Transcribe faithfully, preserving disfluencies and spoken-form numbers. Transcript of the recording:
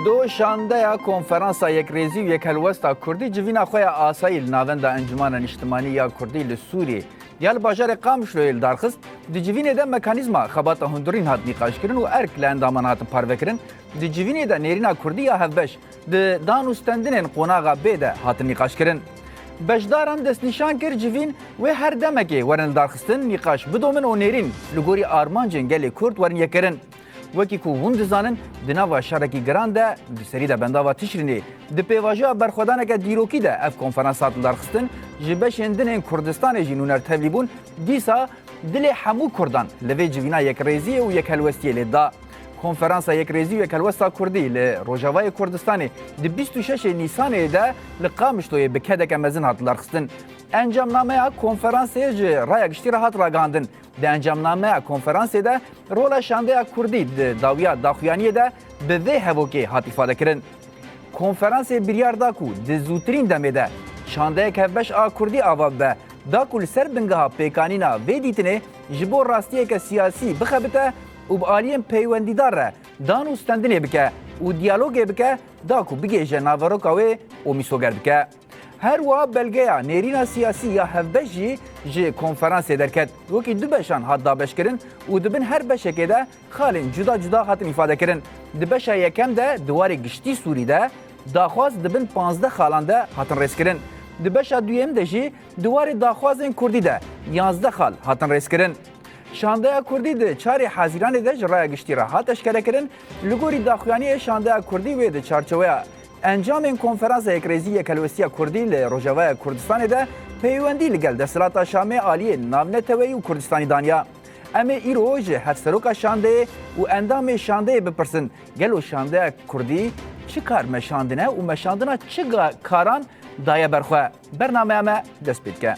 Do şandeya Konferansa Yekrêzî û Yekhelwesta Kurdî civîna xwe ya asayî li Navenda Encûmana Niştimanî ya Kurdî li Sûriyê ya li bajarê Qamişloyê li dar xist. Di civînê de mekanîzma xebata hundirîn hat nîqaşkirin û erk li endaman hatin parvekirin. Di civînê de nêrîna Kurdî ya hevbeş di dan û stendinên qonaxa B de hatin nîqaşkirin. Beşdaran destnîşan kir civîn wê her demekê werin lidarxistin, nîqaş bidomin û nêrîn li gorî armancên gelê Kurd werin yekkirin. Wekî ku hûn dizanin, di nava şerekî giran de, di serî de bendava Tişrînê, di pêvajoya berxwedaneke dîrokî de ev konferans hat lidarxistin, ji beşên din ên Kurdistanê jî nûner tevlî bûn, dîsa dilê hemû Kurdan li vê civîna yekrêziyê û yekhelwestiyê lê da. Konferansa Yekrêzî û Yekhelwesta Kurdî li Rojavayê Kurdistanê di bîst û şeşê Nîsanê de li Qamişloyê bi kedeke mezin hat lidarxistin. Encamnameya konferansê ji raya giştî re hat ragihandin. Di encamnameya konferansê de rola şandeya Kurdî di dawiya daxuyaniyê de bi vê hevokê hat îfadekirin. Konferansê biryar da ku di zûtirîn demê de şandeyek hevbeş a Kurdî ava bibe, da ku li ser bingeha pêkanîna vê dîtinê ji bo rastiyeke siyasî bixebite û bi aliyên peywendîdar re dan û stendinê bike û diyalogê bike, da ku bigihêje naveroka wê û mîsoger bike. Her wiha belgeya nêrîna siyasî ya hevbeş jî ji konferansê derket. Wekî du beşan hat dabeşkirin û di bin her beşekê de xalên cuda cuda hatin îfadekirin. Di beşa yekem de di warê giştî Sûrî de daxwaz di bin panzdeh xalan de hatin rêzkirin. Di beşa duyem de jî di warê daxwazên Kurdî de yanzdeh xal hatin rêzkirin. Şandeya Kurdî di çarê Hezîranê de ji raya giştî re hat eşkerekirin. Li gorî daxuyaniyê şandeya Kurdî wê di çarçoveya encamên Konferansa Yekrêzî Yekhelwestiya Kurdî li Rojavaya Kurdistanê de peywendî li gel desthilata Şamê aliyê navneteweyî û Kurdistanî daniya. Em ê îro ji Hevseroka Şandeyê û endamê Şandeyê bipirsin, gelo şandeya Kurdî çi kar meşandine û meşandina çi ga-, karan daye ber xwe? Bernameya me dest pê dike.